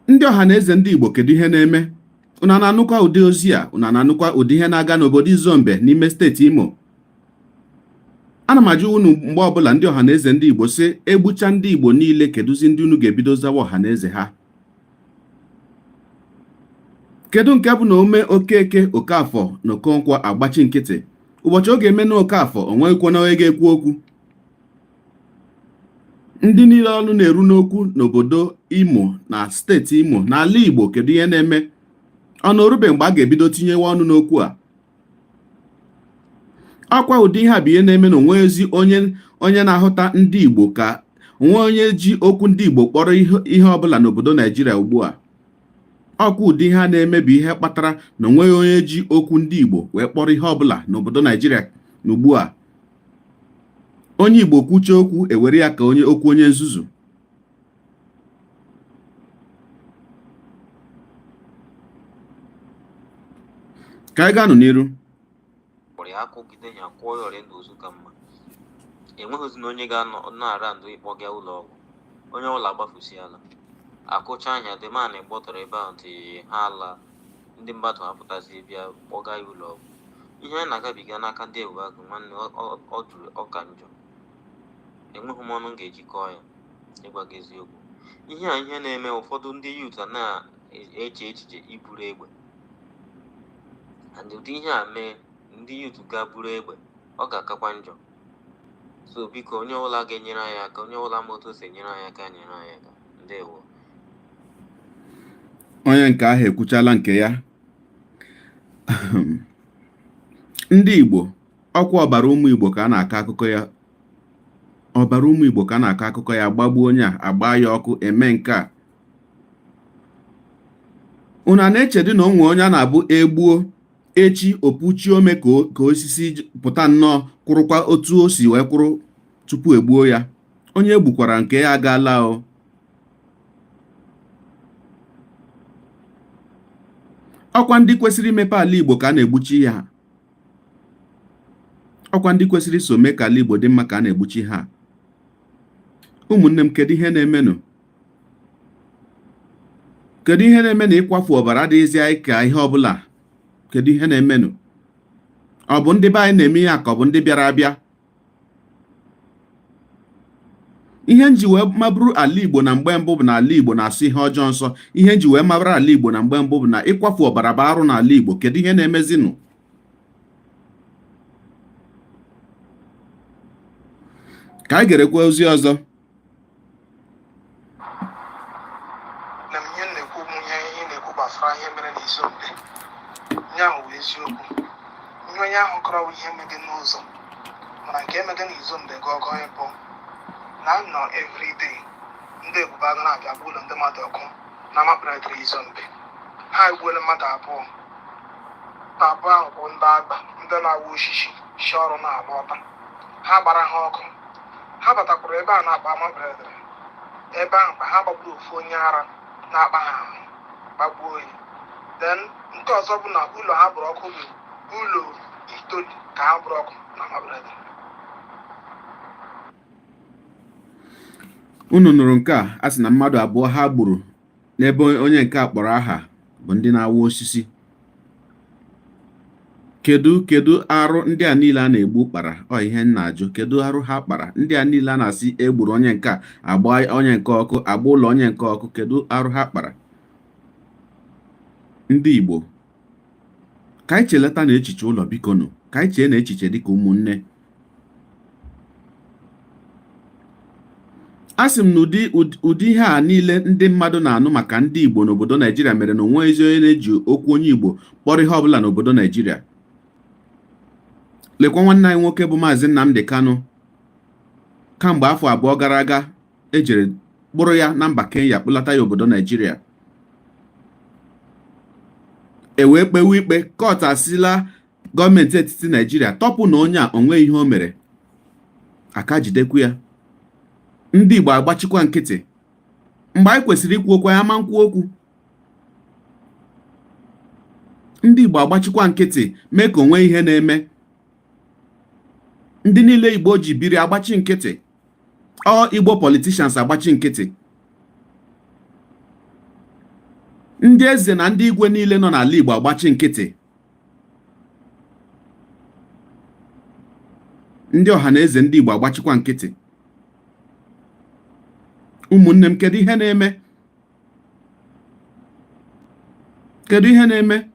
Speaker 1: Ndị ọha na eze ndị Igbo, kedu ihe na-eme? Unu a na-anụkwa ụdị ozi a? Unu a na-anụkwa ụdị ihe na-aga n'obodo Izombe n'ime steeti Imo? Ana m ajụ unu mgbe ọbụla, ndị ọha na eze ndị Igbo, sị egbucha ndị Igbo niile, kedụzi ndị unu ga-ebido zawa ọha na eze ha? Kedu nke bụ na ome Okeke, Okafọ na Okonkwo agbachi nkịtị? Ụbọchị ọ ga-eme na Okafọ onweghịkwa na onye ga-ekwu okwu. Ndị niile ọnụ na-eru n'okwu n'obodo Imo na steeti Imo n'ala Igbo, kedu ihe na-eme? Ọ na orube mgbe a ga-ebido tinyewe ọnụ n'okwu a? Ọkwa ụdị ihe a bụ ihe na-eme na onwe ezi onye na-ahụta ndị Igbo ka onwe onye ji okwu ndị Igbo kpọrọ ihe ọbụla n'obodo Naijiria ugbu a. Ọkwa ụdị ihe a na-eme bụ ihe kpatara na onweghị onye ji okwu ndị Igbo wee kpọrọ ihe ọbụla n'obodo Naijiria ugbu a. Onye Igbo kwuchie okwu, ewere ya ka onye okwu onye nzuzu. Ka anyị gaa nụ n'iru.
Speaker 3: Kpọrọ ya akụgide ya, kwụọ ya ọrịa ndụ ozu ka mma. Enweghịzi na onye ga-anọ na-ara ndụ ịkpọga ụlọ ọgwụ. Onye ọbụla agbafusiala akụcha anya. The man gbọtọrọ ebe ahụ ntị ha ala, ndị mmadụ apụtazie bịa kpọga ya ụlọ ọgwụ. Ihe a na-agabiga n'aka ndị ebube agụ, nwanne, ọ jụrụ ọka njọ. Enweghị m ọnụ m ga-eji kọọ ya ịgwa gị eziokwu. Ihe a ihe na-eme, ụfọdụ ndị youth a na-eche echiche iburu egbe, and ụdị ihe a mee ndị youth ga buru egbe, ọ ga-akakwa njọ. So biko, onye ọbụla ga-enyere anyị aka, onye ọbụla ma otu o si enyere anyị aka, nyere anyị aka. Ndewo.
Speaker 1: Onye nke ahụ ekwuchala nke ya. Ndị Igbo, ọkwa ọbara ụmụ Igbo ka a na-akọ akụkọ ya, ọbara ụmụ Igbo ka a na-akọ akụkọ ya. Agbagbuo onye a, agba ya ọkụ, eme nke a. Unu a na-echedị na o nwee onye a na-abụ egbuo echi opuchi ome ka osisi pụta nnọọ kwụrụkwa otu o si wee kwụrụ tupu egbuo ya? Onye egbukwara nke ya agaala o. Ọkwa ndị kwesịrị imepe ala Igbo ka a na-egbuchi ya. Ọkwa ndị kwesịrị iso mee ka ala Igbo dị mma ka a na-egbuchi ha. Ụmụnne m, kedu ihe na-emenụ? Kedu ihe na-eme na ịkwafu ọbara adịghịzi anyị ka ihe ọbụla? Kedu ihe na-emenụ? Ọ bụ ndị be anyị na-eme ihe a, ka ọ bụ ndị bịara abịa? Ihe nji wee maburu ala Igbo na mgbe mbụ bụ na ala Igbo na-asọ ihe ọjọọ nsọ. Ihe nji wee mabara ala Igbo na mgbe mbụ bụ na ịkwafu ọbara bụ arụ n'ala Igbo. Kedu ihe na-emezinụ? Ka anyị gerekwa ozi ọzọ.
Speaker 4: Na m ihe na-ekwu bụ ihe ị na-ekwu gbasara ihe mere n'Izombe nye ahụ bụ eziokwu. Ihe onye ahụ kọrọ bụ ihe mege n'ụzọ, mana nke emege n'Izombe gị ọgọ ịbụ na nọ everyday ndị ebube agụ na-abịa gba ụlọ ndị mmadụ ọkụ na amakpịrịdịrị Izombe. Ha egbuola mmadụ abụọ. Abụọ ahụ bụ ndị agba, ndị na-awa osisi si ọrụ na-alọta. Ha gbara ha ọkụ. Ha batakwara ebe a na-akpa amakpịrịdịrị ebe ahụ ka ha gbagburu ofu onye ara na-akpa ha ahụ, gbagbuo ya. Then nke ọzọ bụ na ụlọ ha gbara ọkụ bụ ụlọ itoolu ka ha gbara ọkụ na amakpịrịdịrị.
Speaker 1: Unu nụrụ nke a? A sị na mmadụ abụọ ha gburu n'ebe onye nke a kpọrọ aha bụ ndị na-awa osisi. Kedu arụ ndị a niile a na-egbu kpara? Ọ ihe m na-ajụ, kedu arụ ha kpara? Ndị a niile a na-asị egburu onye nke a, agba onye nke ọkụ, agba ụlọ onye nke ọkụ, kedu arụ ha kpara? Ndị Igbo, ka anyị chelata na echiche ụlọ, bikonu. Ka anyị chee na echiche dịka ụmụnne. A sị m na ụdị ihe a niile ndị mmadụ na-anụ maka ndị Igbo n'obodo Naijiria mere na onweghịzi onye na-eji okwu onye Igbo kpọrọ ihe ọbụla n'obodo Naijiria. Lekwa nwanne anyị nwoke bụ Maazị Nnamdi Kanu. Kamgbe afọ 2 gara aga ejere kpụrụ ya na mba Kenya, kpụlata ya obodo Naijiria, e wee kpewe ikpe. Court asịla gọọmenti etiti Naijiria tọpụ na onye a onweghị ihe o mere, aka jidekwu ya. Ndị Igbo agbachikwa nkịtị. Mgbe anyị kwesịrị ikwu okwu, anyị ama nkwu okwu. Ndị Igbo agbachikwa nkịtị, mee ka onwe ihe na-eme. Ndị niile Igbo ji biri agbachi nkịtị. Ọ Igbo politicians agbachi nkịtị. Ndị eze na ndị igwe niile nọ n'ala Igbo agbachi nkịtị. Ndị ọha na eze ndị Igbo agbachikwa nkịtị. Ụmụnne m, kedu ihe na-eme? Kedu ihe na-eme?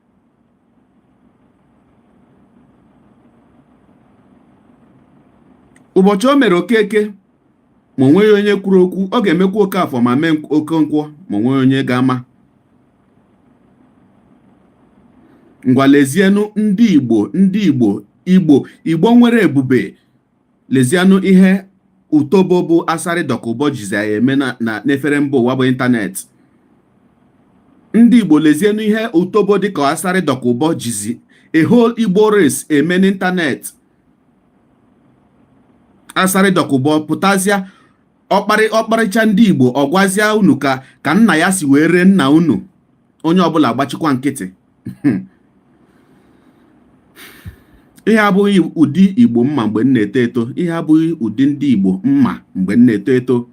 Speaker 1: Ụbọchị o mere Okeke ma o nweghị onye kwuru okwu, ọ ga-emekwa Okafọ ma mee Okonkwo ma o nweghị onye ga-ama. Ngwa, lezienụ ndị Igbo, ndị Igbo, Igbo, Igbo nwere ebube. Lezienụ ihe utobo bụ Asari Dokubo jizi ya eme na n'efere mba ụwa bụ ịntanetị. Ndị Igbo, lezienụ ihe utobo dịka Asari Dokubo jizi a whole Igbo race eme n'ịntanetị. Asari Dokubo pụtazịa ọkparịcha ndị Igbo, ọ gwazịa unu ka nna ya si wee ree nna unu. Onye ọbụla gbachikwa nkịtị. Ihe abụghị ụdị Igbo mma mgbe m na-eto eto. Ihe abụghị ụdị ndị Igbo mma mgbe m na-eto eto.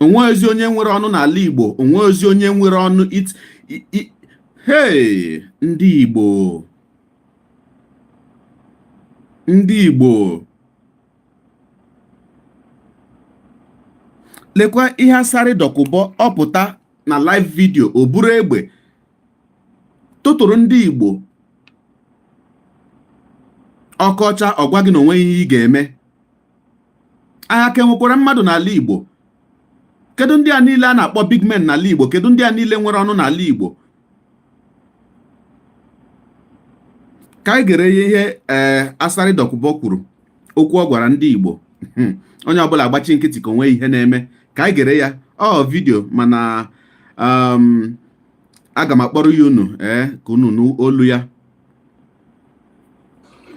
Speaker 1: Onweghịzi onye nwere ọnụ n'ala Igbo. Onweghịzi onye nwere ọnụ. It hey, ndị Igbo, ndị Igbo, lekwa ihe Asari Dokubo ọpụta na live video, o buru egbe tụtụrụ ndị Igbo. Ọkọcha ọ gwa gị na onweghị ihe ị ga-eme. Anyị aka enwekwara mmadụ n'ala Igbo? Kedu ndị a niile a na-akpọ big men n'ala Igbo? Kedu ndị a niile nwere ọnụ n'ala Igbo? Ka anyị gere ihe ee Asari Dokubo kwuru, okwu ọ gwara ndị Igbo. Onye ọbụla agbachi nkịtị ka onwe ihe na-eme. Ka anyị gere ya ọ video, mana aga m akpọrọ ya unu ee ka unu nụ olu ya.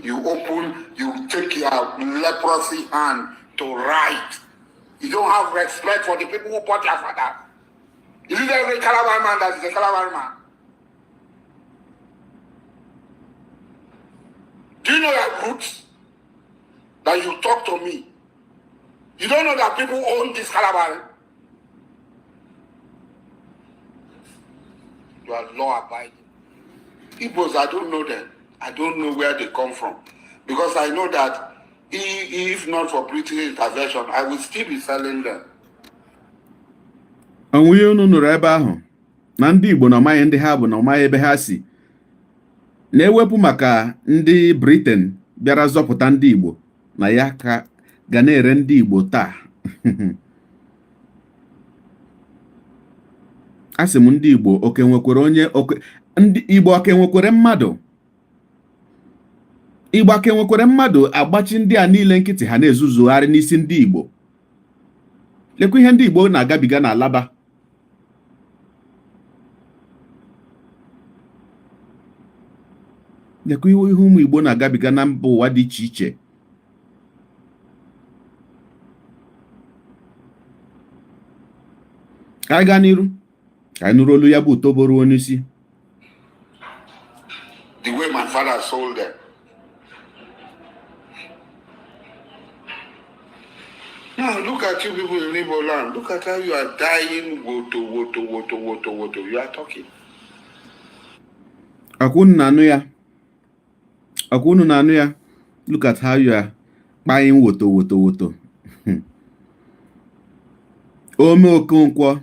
Speaker 5: You open, you take your leprosy hand to write. You don't have respect for the people who bought your father. Is it every Calabar man that is a Calabar man? Do you know your roots? That you talk to me. You don't know that people own this Calabar. You are law abiding. Igbos, I don't know them. I don't know where they come from. Because I know that if not for British intervention, I will still be selling them.
Speaker 1: Onwe ihe unu nụrụ ebe ahụ na ndị Igbo na ọmaghị ndị ha bụ na ọmaghị ebe ha si na-ewepụ maka ndị Britain bịara zọpụta ndị Igbo na ya ka ga na-ere ndị Igbo taa. Asị m ndị Igbo oke nwekwere onye oke ndị Igbo oke nwekwere mmadụ Igbo aka enwekwere mmadụ agbachi ndị a niile nkịtị ha na-ezuzugharị n'isi ndị Igbo. Lekwa ihe ndị Igbo na-agabiga na Alaba. Lekwa ihe ụmụ Igbo na-agabiga na mba ụwa dị iche iche. Ka anyị gaa n'iru ka anyị nụrụ olu ya bụ Utobo ruo n'isi.
Speaker 5: The way my father sold them. Now look at you people in Igbo land. Look at how you are dying. Woto, woto, woto, woto, woto. You are talking.
Speaker 1: Ọkwa unu na-anụ ya? Ọkwa unu na-anụ ya? Look at how you are kpaying woto woto woto. Ome Okonkwo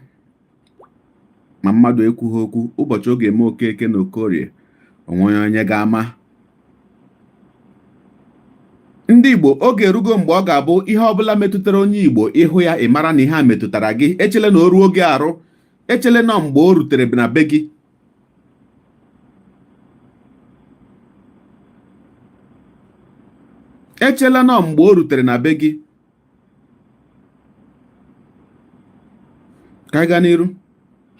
Speaker 1: ma mmadụ ekwughị okwu ụbọchị ọ ga-eme Okeke na Okorie onwe onye ga-ama. Ndị Igbo, oge erugo mgbe ọ ga-abụ ihe ọbụla metụtara onye Igbo ịhụ ya ị mara na ihe a metụtara gị. Echele na o ruo gị arụ, echele na mgbe o rutere na be gị. Echela na mgbe o rutere na be gị. Ka anyị gaa n'iru.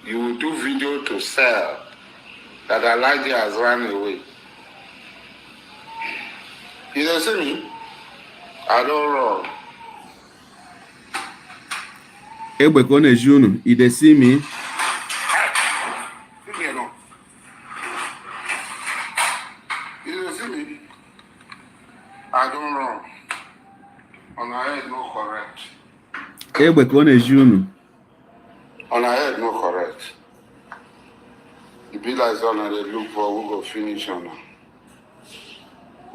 Speaker 5: You will do video to sell that Elijah has run away. You don't see me? I don't run.
Speaker 1: Egbe ka ọ na-eji unu. You dey see me?
Speaker 5: See me alone. You don't see me? I don't run. On our head no correct.
Speaker 1: Egbe ka ọ na-eji unu.
Speaker 5: On our head no correct. E be like say una dey look for who go finish una.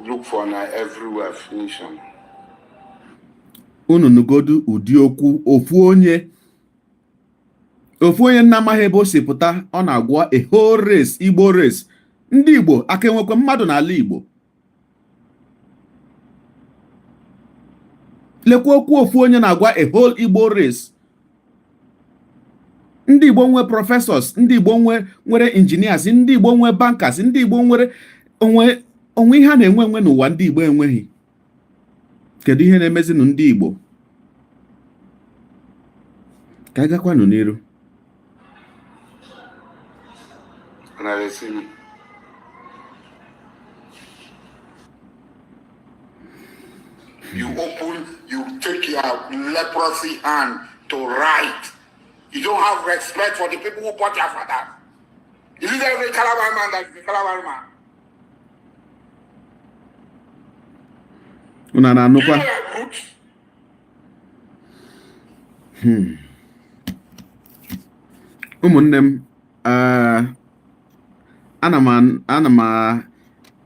Speaker 5: Look for una everywhere finish una.
Speaker 1: Unu nụgodu ụdị okwu ofu onye nna amaghị ebe o si pụta ọ na-agwa a whole race, Igbo race. Ndị Igbo aka enwekwa mmadụ n'ala Igbo? Lekwa okwu ofu onye na-agwa a whole Igbo race. Ndị Igbo nwe professors, ndị Igbo nwe nwere engineers, ndị Igbo nwe bankers, ndị Igbo nwere onwe onwe ihe a na-enwe enwe n'ụwa ndị Igbo enweghị. Kedu ihe na-emezinụ ndị Igbo? Ka anyị gakwanụ n'iru.
Speaker 5: Una dey see me. You open, you take your leprosy hand to write. You don't have respect for the people who bought your father. Is it every Calabar man that is a Calabar man?
Speaker 1: Unu na-anụkwa?
Speaker 5: Do you know your roots?
Speaker 1: Ụmụnne m, ee, ana m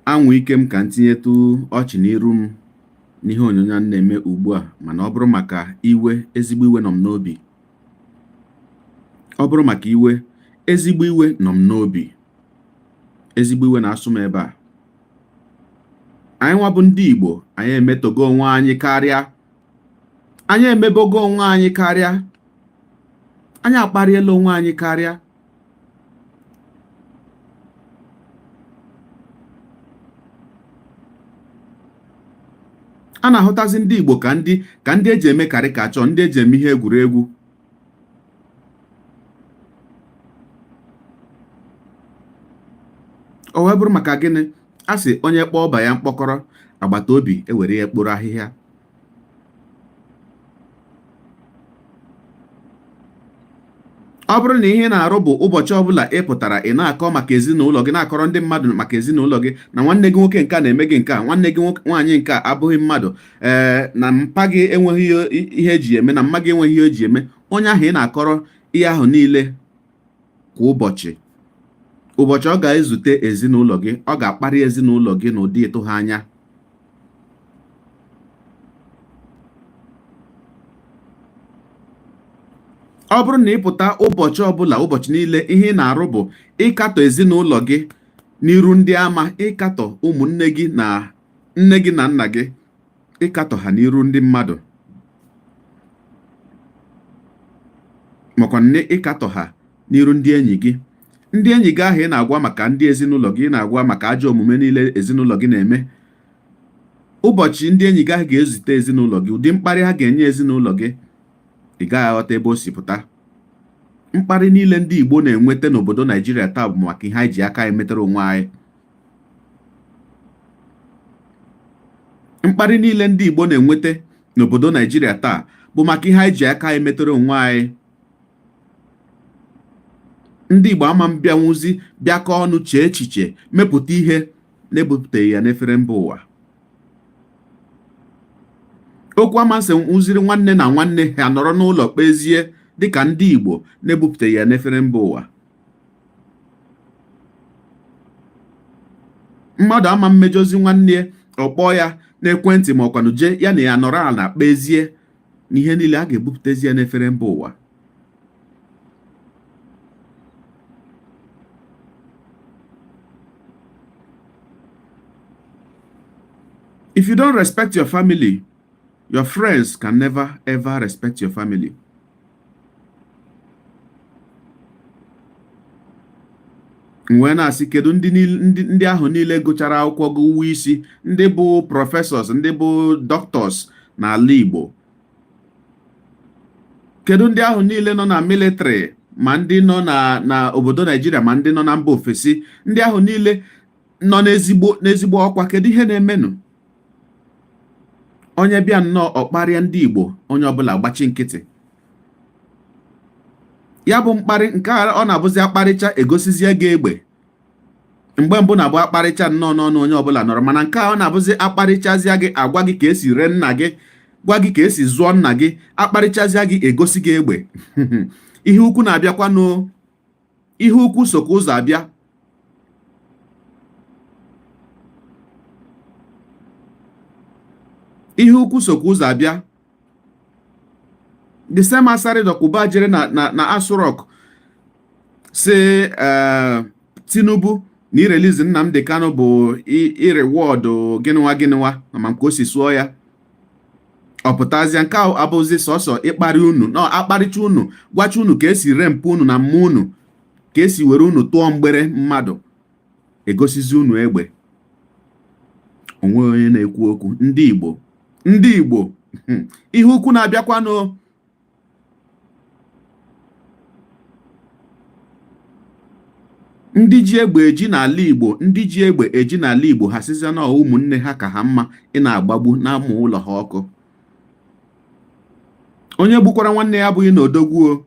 Speaker 1: anwa ike m ka m tinyetụ ọchị n'iru m n'ihe onyonyo a m na-eme ugbu a, mana ọ bụrụ maka iwe, ezigbo iwe nọ m n'obi. Ọ bụrụ maka iwe, ezigbo iwe nọ m n'obi. Ezigbo iwe na-asụ m ebe a. Anyị nwa bụ ndị Igbo, anyị emetogo onwe anyị karịa, anyị emebogo onwe anyị karịa, anyị akparịela onwe anyị karịa. A na-ahụtazi ndị Igbo ka ndị eji eme karikachọ, ndị eji eme ihe egwuregwu. O wee bụrụ maka gịnị? A sị onye kpọọ ọba ya mkpọkọrọ, agbata obi ewere ya kporo ahịhịa. Ọ bụrụ na ihe ị na-arụ bụ ụbọchị ọbụla ị pụtara ị na-akọ maka ezinụlọ gị, na-akọrọ ndị mmadụ maka ezinụlọ gị, na nwanne gị nwoke nke a na-eme gị nke a, nwanne gị nwaanyị nke a abụghị mmadụ, ee, na mpa gị enweghị ihe eji eme, na mma gị enweghị ihe eji eme, onye ahụ ị na-akọrọ ihe ahụ niile kwa ụbọchị, ụbọchị ọ ga-ezute ezinụlọ gị, ọ ga-akparị ezinụlọ gị n'ụdị ịtụ ha anya. Ọ bụrụ na ị pụta ụbọchị ọbụla, ụbọchị niile, ihe ị na-arụ bụ ịkatọ ezinụlọ gị n'iru ndị ama, ịkatọ ụmụnne gị na nne gị na nna gị, ịkatọ ha n'iru ndị mmadụ, makwa nne ịkatọ ha n'iru ndị enyi gị, ndị enyi gị ahụ ị na-agwa maka ndị ezinụlọ gị, ị na-agwa maka ajọ omume niile ezinụlọ gị na-eme, ụbọchị ndị enyi gị ahụ ga-ezute ezinụlọ gị, ụdị mkparị ha ga-enye ezinụlọ gị, ị gaghị aghọta ebe o si pụta. Mkparị niile ndị Igbo na-enweta n'obodo Naijiria taa bụ maka ihe anyị ji aka anyị metere onwe anyị. Mkparị niile ndị Igbo na-enweta n'obodo Naijiria taa bụ maka ihe anyị ji aka anyị metere onwe anyị. Ndị Igbo ama mbịanwụzi bịakọ ọnụ chee echiche mepụta ihe na-ebupụtaghị ya n'efere mba ụwa. Okwu ama nsenwuziri nwanne na nwanne ha nọrọ n'ụlọ kpezie dịka ndị Igbo na-ebupụtaghị ya n'efere mba ụwa. Mmadụ ama mmejọzi nwanne ya, ọ kpọọ ya n'ekwentị ma ọkwanụ jee ya na ya nọrọ ala kpezie na ihe niile a ga-ebupụtazi ya n'efere mba ụwa. If you don't respect your family, your friends can never ever respect your family. M wee na-asị, kedu ndị ahụ niile gụchara akwụkwọ gụwa isi, ndị bụ professors, ndị bụ doctors n'ala Igbo? Kedu ndị ahụ niile nọ na military, ma ndị nọ na obodo Naijiria, ma ndị nọ na mba ofesi, ndị ahụ niile nọ n'ezigbo ọkwa? Kedu ihe na-emenụ? Onye bịa nnọọ ọ kparịa ndị Igbo, onye ọbụla gbachi nkịtị. Ya bụ mkparị nke ọ na-abụzi akparịcha egosizie gị egbe. Mgbe mbụ na-abụ akparịcha nnọọ n'ọnụ, onye ọbụla nọrọ, mana nke a ọ na-abụzi akparịchazịa gị, agwa gị ka esi ree nna gị, gwa gị ka esi zụọ nna gị, akparịchazịa gị egosi gị egbe. Ihe ukwu na-abịakwanụ, ihe ukwu sokwa ụzọ abịa. Ihe ukwu sokwa ụzọ abịa. The same Asari Dokubo jere na Aso Rock si Tinubu na irelease Nnamdi Kanu bụ ireward gịnịwa gịnịwa, na ma nke o si sụọ ya ọ pụtazịa. Nke a abụzi sọsọ ịkparị unu na akparịcha unu, gwacha unu ka esi ree mpụ unu na mma unu, ka esi were unu tụọ mgbere mmadụ, egosizi unu egbe. Onwe onye na-ekwu okwu. Ndị Igbo, ndị Igbo, ihe ukwu na-abịakwanụ. Ndị ji egbe eji n'ala Igbo, ndị ji egbe eji n'ala Igbo, ha sizia na ụmụnne ha ka ha mma ị na-agbagbu na-amụ ụlọ ha ọkụ. Onye gbukwara nwanne ya abụghị na odogwu o.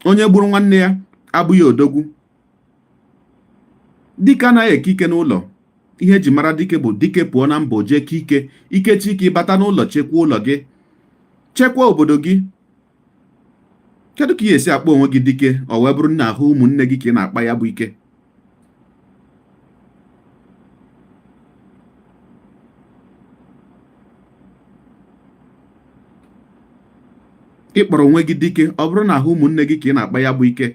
Speaker 1: Onye gburu nwanne ya abụghị odogwu. Dike anaghị eke ike n'ụlọ. Ihe eji mara dike bụ dike pụọ na mbọ jee ke ike, ikechi ike ịbata n'ụlọ chekwaa ụlọ gị, chekwaa obodo gị. Kedu ka ị esi akpọ onwe gị dike, ọ wee bụrụ na ahụ ụmụnne gị ka ị na-akpa ya bụ ike? Ị kpọrọ onwe gị dike, ọ bụrụ na ahụ ụmụnne gị ka ị na-akpa ya bụ ike,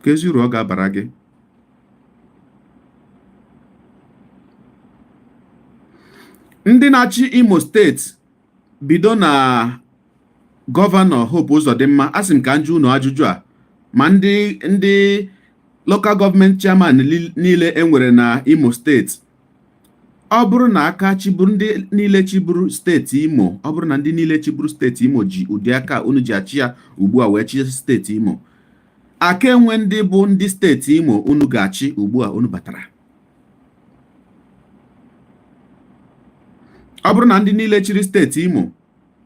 Speaker 1: ka ezi uru ọ ga-abara gị? Ndị na-achị Imo Steeti, bido na Gọvanọ Hope Uzodimma, asị m ka m jụọ unu ajụjụ a, ma ndị local government chairman niile enwere na Imo Steeti, ọ bụrụ na aka chịburu ndị niile chịburu steeti Imo, ọ bụrụ na ndị niile chịburu steeti Imo ji ụdị aka unu ji achị ya ugbu a wee chie steeti Imo, aka enwe ndị bụ ndị steeti Imo unu ga-achị ugbu a unu batara. Ọ bụrụ na ndị niile chịrị steeti Imo,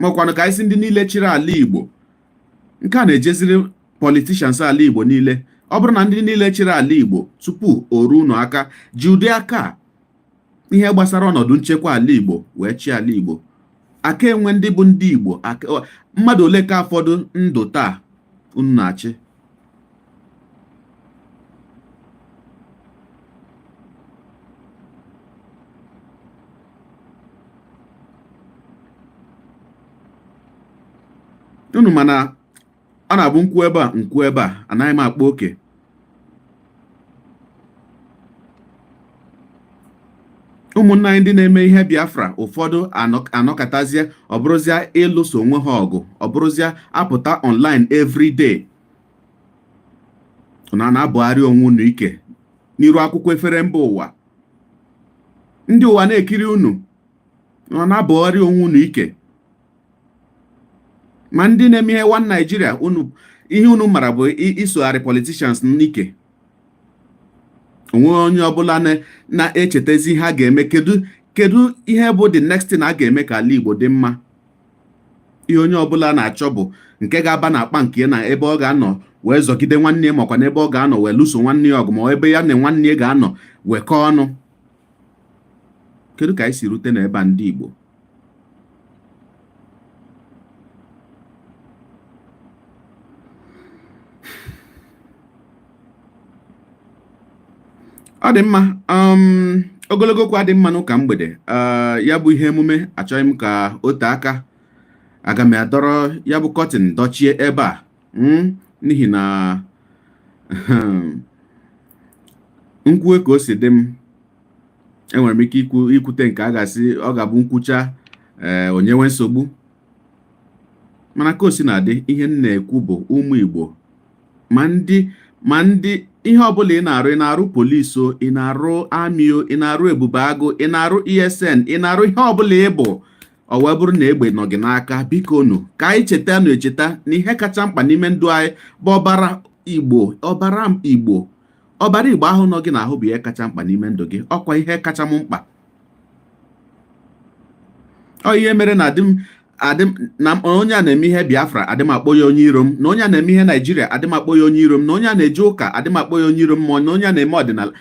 Speaker 1: makwanụ ka anyị sị ndị niile chịrị ala Igbo, nke a na-ejeziri politicians ala Igbo niile, ọ bụrụ na ndị niile chịrị ala Igbo tupu o ruo unu aka ji ụdị aka a ihe gbasara ọnọdụ nchekwa ala Igbo wee chịa ala Igbo, aka enwe ndị bụ ndị Igbo mmadụ ole ka afọdụ ndụ taa unu na-achị? Unu mana ọ na-abụ nkwu ebe a, nkwu ebe a, anaghị m akpa oke. Ụmụnne anyị ndị na-eme ihe Biafra, ụfọdụ anọkọtazie, ọ bụrụzie ịlụso onwe ha ọgụ, ọ bụrụzie apụta online every day na na-abụgharị onwe unu ike n'iru akwụkwọ efere mba ụwa, ndị ụwa na-ekiri unu, ọ na-abụgharị onwe unu ike. Ma ndị na-eme ihe One Nigeria, unu ihe unu mara bụ isogharị politicians n'ike. Onwe onye ọbụla na-echetezi ihe a ga-eme. Kedu ihe bụ the next thing a ga-eme ka ala Igbo dị mma? Ihe onye ọbụla na-achọ bụ nke ga-aba n'akpa nke na ebe ọ ga-anọ wee zọgide nwanne ya, makwa n'ebe ọ ga-anọ wee lụso nwanne ya ọgụ, ma ebe ya na nwanne ya ga-anọ wee kọọ ọnụ. Kedu ka anyị si rute n'ebe a, ndị Igbo? Ọ dị mma. Ogologo okwu adị mma n'ụka mgbede. Ya bụ ihe emume achọghị m ka o tee aka. Aga m adọrọ ya bụ curtain dọchie ebe a, n'ihi na nkwue ka o si dị m, enwere m ike ikwu ikwute nke a ga-asị ọ ga-abụ nkwucha ee onyewe nsogbu. Mana ka o si na-adị, ihe m na-ekwu bụ, ụmụ Igbo, ma ndị ihe ọbụla ị na-arụ, ị na-arụ police o, ị na-arụ army o, ị na-arụ Ebube Agụ, ị na-arụ ESN, ị na-arụ ihe ọbụla ị bụ, ọ wee bụrụ na egbe nọ gị n'aka, biko nụ, ka anyị cheta na echeta na ihe kacha mkpa n'ime ndụ anyị bụ ọbara Igbo. Ọbara Igbo, ọbara Igbo ahụ nọ gị n'ahụ bụ ihe kacha mkpa n'ime ndụ gị. Ọkwa ihe kacha m mkpa. Ọ ihe mere na adị m adị m na onye a na-eme ihe Biafra, adị m akpọ ya onye iro m, na onye a na-eme ihe Naijiria, adị m akpọ ya onye iro m, na onye a na-eje ụka, adị m akpọ ya onye iro m, ma na onye a na-eme ọdịnala.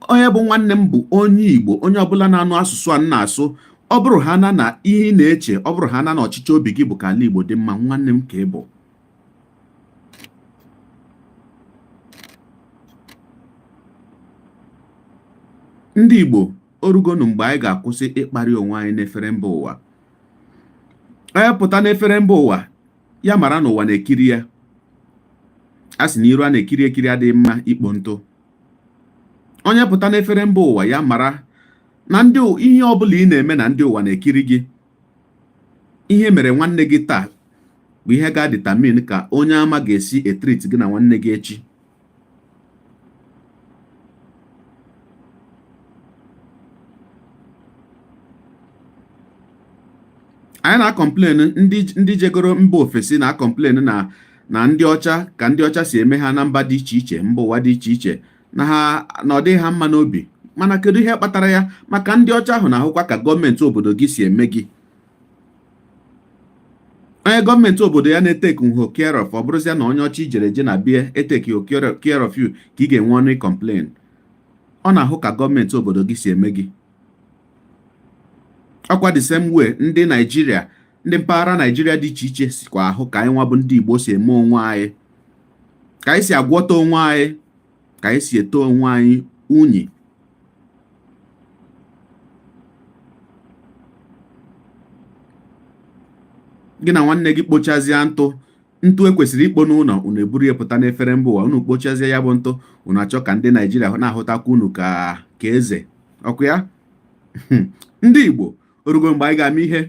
Speaker 1: Onye bụ nwanne m bụ onye Igbo. Onye ọbụla na-anụ asụsụ a m na-asụ, ọ bụrụ ha na ihe ị na-eche, ọ bụrụ ha na ọchịchị obi gị bụ ka ala Igbo dị mma, nwanne m ka ị bụ. Ndị Igbo, orugonu mgbe anyị ga-akwụsị ịkparị onwe anyị n'efere mba ụwa. Onye pụta n'efere mba ụwa, ya mara na ụwa na-ekiri ya. A sị na iru a na-ekiri ekiri adịghị mma ikpo ntụ. Onye pụta n'efere mba ụwa, ya mara na ndị ihe ọbụla ị na-eme na ndị ụwa na-ekiri gị. Ihe mere nwanne gị taa bụ ihe ga-determine ka onye ama ga-esi e-treat gị na nwanne gị echi. Anyị na-acomplain, ndị jegoro mba ofesi na-acomplain na ndị ọcha, ka ndị ọcha si eme ha na mba dị iche iche, mba ụwa dị iche iche, na ha na ọ dịghị ha mma n'obi. Mana kedu ihe kpatara ya? Maka ndị ọcha ahụ na-ahụkwa ka gọọmenti obodo gị si eme gị. Onye gọọmenti obodo ya na-etake nho care of, ọ bụrụzia na onye ọcha ijere eje na bie etake care of you, ka ị ga-enwe ọnụ complain. Ọ na-ahụ ka gọọmenti obodo gị si eme gị. Ọkwa the same way ndị Naijiria, ndị mpaghara Naijiria dị iche iche sikwa ahụ ka anyị nwa bụ ndị Igbo si eme onwe anyị, ka anyị si agwọta onwe anyị, ka anyị si eto onwe anyị unyi. Gị na nwanne gị kpochazie ntụ, ntụ ekwesịrị ikpo n'ụlọ, unu eburu ya pụta n'efere mba ụwa, unu kpochazie ya bụ ntụ, unu achọ ka ndị Naijiria na-ahụtakwa unu ka eze ọkụ ya. Ndị Igbo, orugo mgbe anyị ga-ama ihe?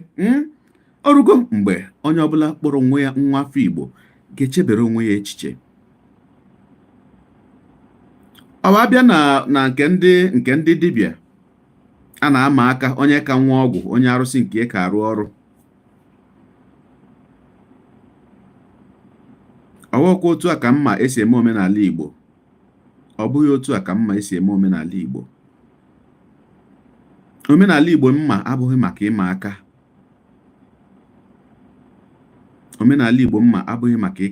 Speaker 1: Orugo mgbe onye ọbụla kpọrọ onwe ya nwa afọ Igbo ga-echebere onwe ya echiche? Ọ bụ abịa na nke ndị dibịa a na-ama aka, onye ka nwa ọgwụ, onye arụsị nke ka arụ ọrụ. Ọwọkwa otu a ka mma esi eme omenala Igbo. Ọ bụghị otu a ka mma esi eme omenala Igbo. Omenala Igbo mma abụghị maka ịma aka. Omenala Igbo mma abụghị maka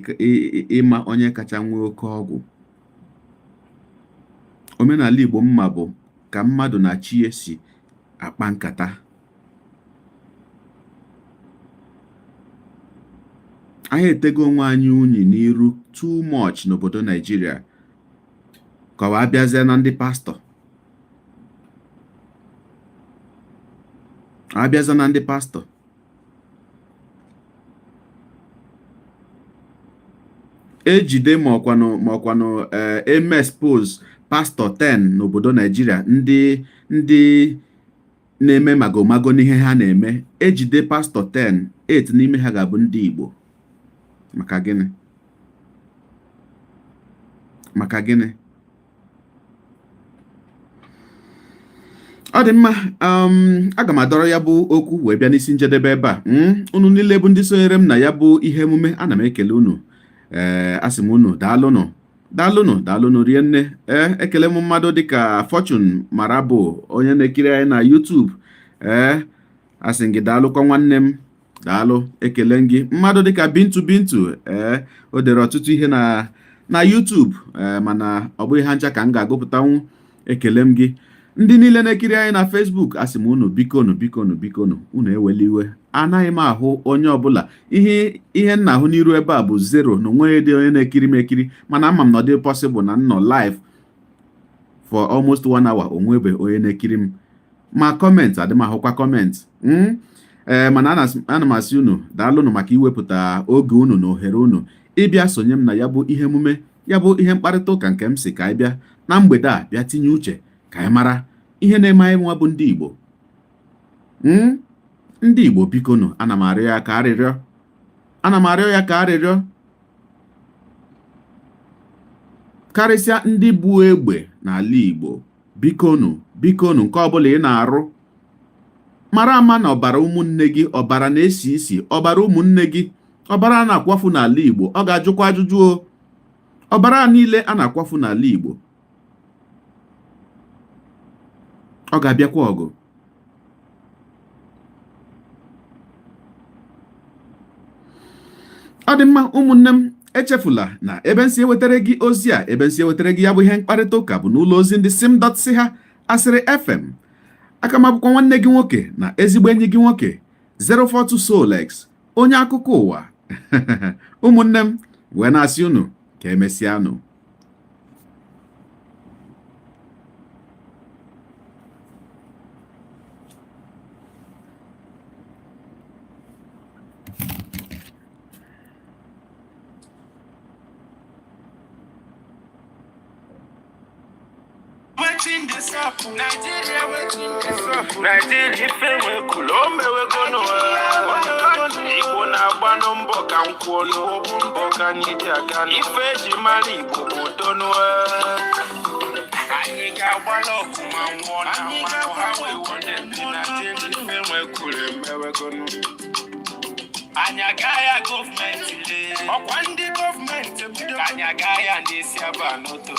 Speaker 1: ịma onye kacha nwee oke ọgwụ. Omenala Igbo mma bụ ka mmadụ na chi si akpa nkata. Anyị etego onwe anyị unyi n'iru too much n'obodo Naijiria, ka ọ abịazie na ndị pastọ, abịazie na ndị pastọ. Ejide ma ọkwanụ eme expose pastọ 10 n'obodo Naijiria, ndị na-eme magomago n'ihe ha na-eme. Ejide pastọ 10, 8 n'ime ha ga-abụ ndị Igbo. Maka gịnị? Maka gịnị? Ọ dị mma, aga m adọrọ ya bụ okwu wee bịa n'isi njedebe ebe a. Unu niile bụ ndị sonyere m na ya bụ ihe emume, ana m ekele unu. Ee, asị m unu daalụnụ, daalụnụ, daalụnụ rie nne. Ee, ekele m mmadụ dịka Fortune Marabo, onye na-ekiri anyị na YouTube. Ee, asị m gị daalụkwa, nwanne m, daalụ. Ekele gị, mmadụ dịka Bintu Bintu. Ee, o dere ọtụtụ ihe na YouTube, ee, mana ọ bụghị ha ncha ka m ga-agụpụtanwu. Ekele m gị. Ndị niile na-ekiri anyị na Facebook, asị m unu bikonu, bikonu, bikonu, unu ewela iwe, anaghị m ahụ onye ọbụla. Ihe m na-ahụ n'iru ebe a bụ zero na onweghị dị onye na-ekiri m ekiri, mana ama m na ọ dị possible na m nọ live for almost one hour, onwebe onye na-ekiri m. Ma comment, adị m ahụkwa comment. Ee, mana ana m asị unu daalụnụ maka iwepụta oge unu na ohere unu ịbịa sonye m na ya bụ ihe emume, ya bụ ihe mkparịta ụka nke m si ka anyị bịa na mgbede a bịa tinye uche ka anyị mara ihe na-eme anyị nwa bụ ndị Igbo. Ndị Igbo, bikonu, ana m arịọ ya ka arịrịọ, ana m arịọ ya ka arịrịọ, karịsịa ndị bụ egbe n'ala Igbo, bikonu, bikonu, nke ọbụla ị na-arụ, mara ama na ọbara ụmụnne gị, ọbara na-esi isi, ọbara ụmụnne gị, ọbara a na-akwafu n'ala Igbo, ọ ga-ajụkwa ajụjụ o. Ọbara a niile a na-akwafu n'ala Igbo, ọ ga-abịakwa ọgụ. Ọ dị mma, ụmụnne m, echefula na ebe nsi ewetara gị ozi a, ebe nsi ewetara gị ya bụ ihe mkparịta ụka bụ n'ụlọ ozi ndị sim dot si ha Asịrị FM. Aka m abụkwa nwanne gị nwoke na ezigbo enyi gị nwoke, 042 Solex, onye akụkọ ụwa. Ụmụnne m, wee na-asị unu ka emesịanụ.
Speaker 6: Wetin dey sup? Nigeria, wetin dey sup? Nigeria, ife nwekwuru o mewegonu. Igbo na-agbanụ mbọ ka m kwuo bụ mbọ ka anyị ji aga. Ife eji mara Igbo bụ donu. Anyị ga-agbala ọgụ ma nwụọ na ha wee wọde ndị Nigeria. Ife nwekwuru emewegonu. Anyị agaghị ya gọọmenti lee. Ọkwa ndị gọọmenti ebido. Anyị agaghị ya ndị si aba n'oto.